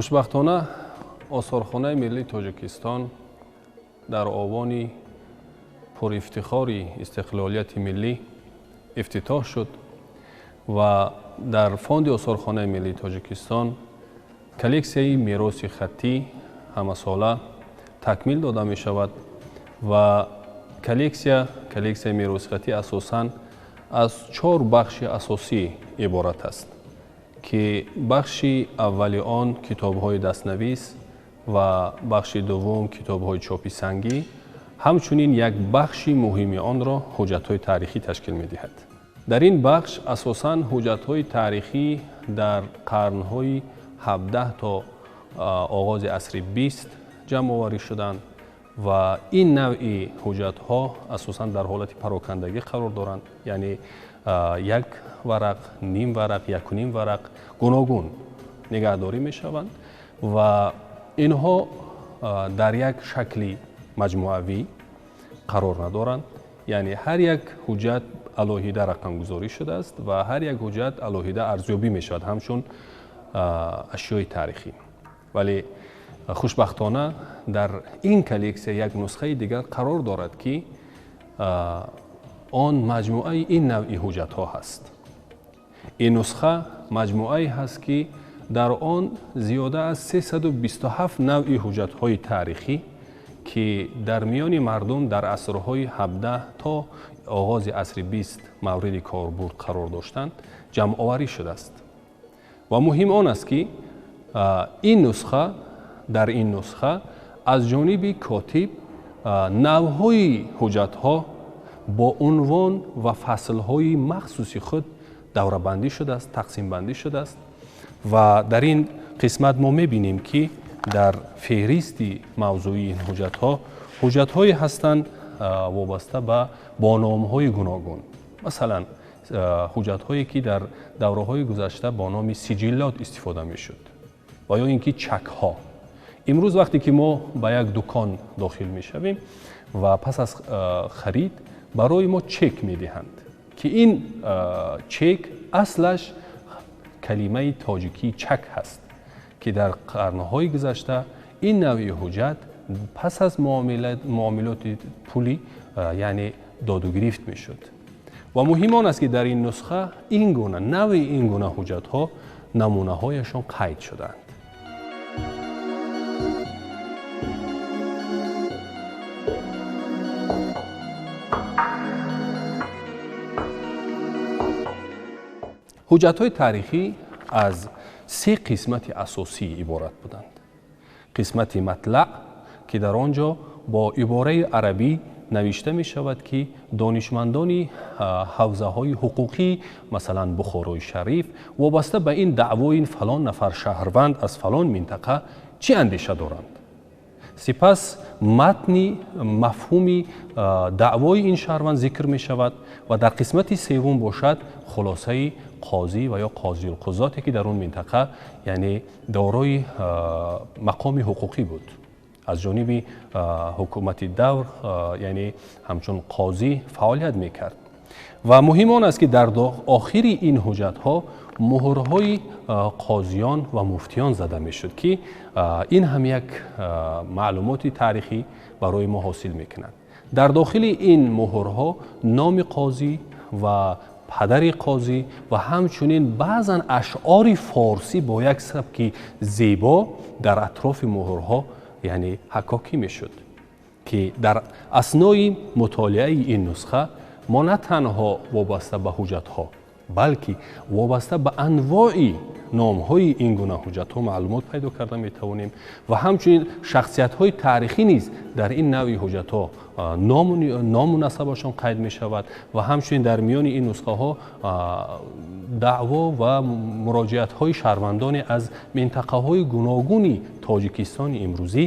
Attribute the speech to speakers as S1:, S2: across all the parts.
S1: Хушбахтона, Осорхонаи миллии Тоҷикистон дар овони пурифтихори истиқлолияти миллӣ ифтитоҳ шуд ва дар фонди Осорхонаи миллии Тоҷикистон коллексияи мероси хаттӣ ҳамасола такмил дода мешавад ва коллексияи мероси хаттӣ асосан аз чор бахши асосӣ иборат аст, ки бахши аввали он китобҳои дастнавис ва бахши дуввум китобҳои чопи сангӣ, ҳамчунин як бахши муҳими онро ҳуҷҷатҳои таърихӣ ташкил медиҳад. Дар ин бахш асосан ҳуҷҷатҳои таърихӣ дар қарнҳои 17 то оғози асри 20 ҷамъоварӣ шуданд ва ин навъи ҳуҷҷатҳо асосан дар ҳолати парокандагӣ қарор доранд, яъне як варақ, ним варақ, якуним варақ гуногун нигаҳдорӣ мешаванд ва инҳо дар як шакли маҷмӯавӣ қарор надоранд, яъне ҳар як ҳуҷҷат алоҳида рақамгузорӣ шудааст ва ҳар як ҳуҷҷат алоҳида арзёбӣ мешавад ҳамчун ашёи таърихӣ. Вале хушбахтона дар ин коллексия як нусхаи дигар қарор дорад, ки он маҷмӯаи ин навъи ҳуҷҷатҳо ҳаст. Ин нусха маҷмӯае ҳаст, ки дар он зиёда аз 327 навъи ҳуҷҷатҳои таърихӣ, ки дар миёни мардум дар асрҳои 17 то оғози асри 20 мавриди корбурд қарор доштанд, ҷамъоварӣ шудааст. Ва муҳим он аст, ки ин нусха дар ин нусха аз ҷониби котиб навъҳои ҳуҷҷатҳо бо унвон ва фаслҳои махсуси худ даврабандӣ шудааст, тақсимбандӣ шудааст ва дар ин қисмат мо мебинем, ки дар феҳристи мавзӯии ин ҳуҷҷатҳо ҳуҷҷатҳое ҳастанд вобаста бо номҳои гуногун, масалан ҳуҷҷатҳое, ки дар давраҳои гузашта бо номи сиҷиллот истифода мешуд ва ё ин ки чакҳо. Имрӯз вақте ки мо ба як дукон дохил мешавем ва пас аз харид барои мо чек медиҳанд, ки ин чек аслаш калимаи тоҷикии чак ҳаст, ки дар қарнҳои гузашта ин навъи ҳуҷҷат пас аз муомилоти пулӣ, яъне додугирифт мешуд. Ва муҳим он аст, ки дар ин нусха ин гуна навъи ин гуна ҳуҷҷатҳо намунаҳояшон қайд шудаанд. Ҳуҷҷатҳои таърихӣ аз се қисмати асосӣ иборат буданд. Қисмати матлаъ, ки дар он ҷо бо ибораи арабӣ навишта мешавад, ки донишмандони ҳавзаҳои ҳуқуқӣ, масалан Бухорои Шариф, вобаста ба ин даъвои фалон нафар шаҳрванд аз фалон минтақа чӣ андеша доранд. Сипас матни мафҳуми даъвои ин шаҳрванд зикр мешавад ва дар қисмати севум бошад хулосаи қозӣ ва ё қозиулқузоте, ки дар он минтақа, яъне дорои мақоми ҳуқуқӣ буд, аз ҷониби ҳукумати давр, яъне ҳамчун қозӣ фаъолият мекард. Ва муҳим он аст, ки дар охири ин ҳуҷҷатҳо муҳрҳои қозиён ва муфтиён зада мешуд, ки ин ҳам як маълумоти таърихӣ барои мо ҳосил мекунад. Дар дохили ин муҳрҳо номи қозӣ ва падари қозӣ ва ҳамчунин баъзан ашъори форсӣ бо як сабки зебо дар атрофи муҳрҳо, яъне ҳакокӣ мешуд, ки дар аснои мутолиаи ин нусха мо на танҳо вобаста ба ҳуҷҷатҳо, Балки вобаста ба анвои номҳои ин гуна ҳуҷҷатҳо маълумот пайдо карда метавонем ва ҳамчунин шахсиятҳои таърихӣ низ дар ин навъи ҳуҷҷатҳо ному насабашон қайд мешавад ва ҳамчунин дар миёни ин нусхаҳо даъво ва муроҷиатҳои шаҳрвандоне аз минтақаҳои гуногуни Тоҷикистони имрӯзӣ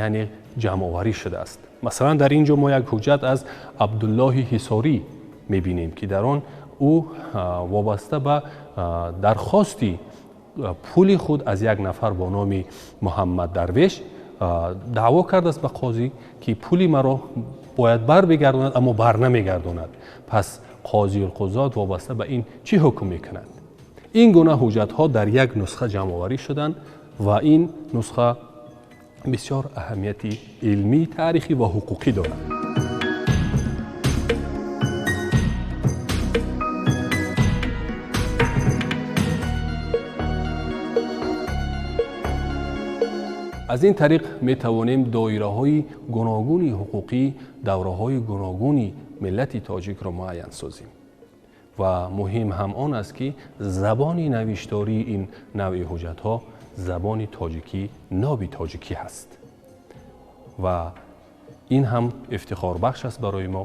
S1: яъне ҷамъоварӣ шудааст. Масалан, дар ин ҷо мо як ҳуҷҷат аз Абдуллоҳи Ҳисорӣ мебинем, ки дар он ӯ вобаста ба дархости пули худ аз як нафар бо номи Муҳаммад Дарвеш даъво кардааст ба қозӣ, ки пули маро бояд бар бигардонад, аммо бар намегардонад. Пас қозиулқузот вобаста ба ин чӣ ҳукм мекунад? Ин гуна ҳуҷҷатҳо дар як нусха ҷамъоварӣ шуданд ва ин нусха бисёр аҳамияти илмӣ, таърихӣ ва ҳуқуқӣ дорад. Аз ин тариқ метавонем доираҳои гуногуни ҳуқуқӣ, давраҳои гуногуни миллати тоҷикро муайян созем. Ва муҳим ҳам он аст, ки забони навиштории ин навъи ҳуҷҷатҳо забони тоҷикӣ, ноби тоҷикӣ ҳаст. Ва ин ҳам ифтихорбахш аст барои мо,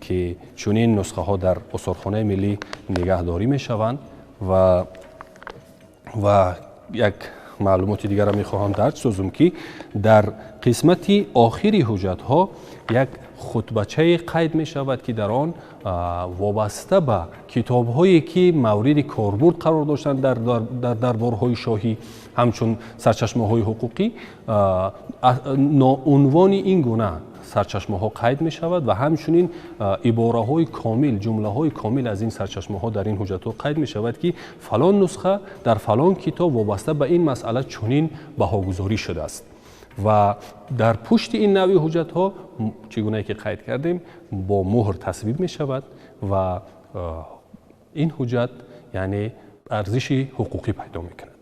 S1: ки чунин нусхаҳо дар осорхонаи миллӣ нигаҳдорӣ мешаванд. Ва як маълумоти дигарро мехоҳам дарҷ созум, ки дар қисмати охири ҳуҷҷатҳо як хутбачае қайд мешавад, ки дар он вобаста ба китобҳое, ки мавриди корбурд қарор доштанд дар дарборҳои шоҳӣ ҳамчун сарчашмаҳои ҳуқуқӣ, унвони ин гуна сарчашмаҳо қайд мешавад ва ҳамчунин ибораҳои комил, ҷумлаҳои комил аз ин сарчашмаҳо дар ин ҳуҷҷатҳо қайд мешавад, ки фалон нусха дар фалон китоб вобаста ба ин масъала чунин баҳогузорӣ шудааст. Ва дар пушти ин навъи ҳуҷҷатҳо, чӣ гунае ки қайд кардем, бо муҳр тасвиб мешавад ва ин ҳуҷҷат яъне арзиши ҳуқуқӣ пайдо мекунад.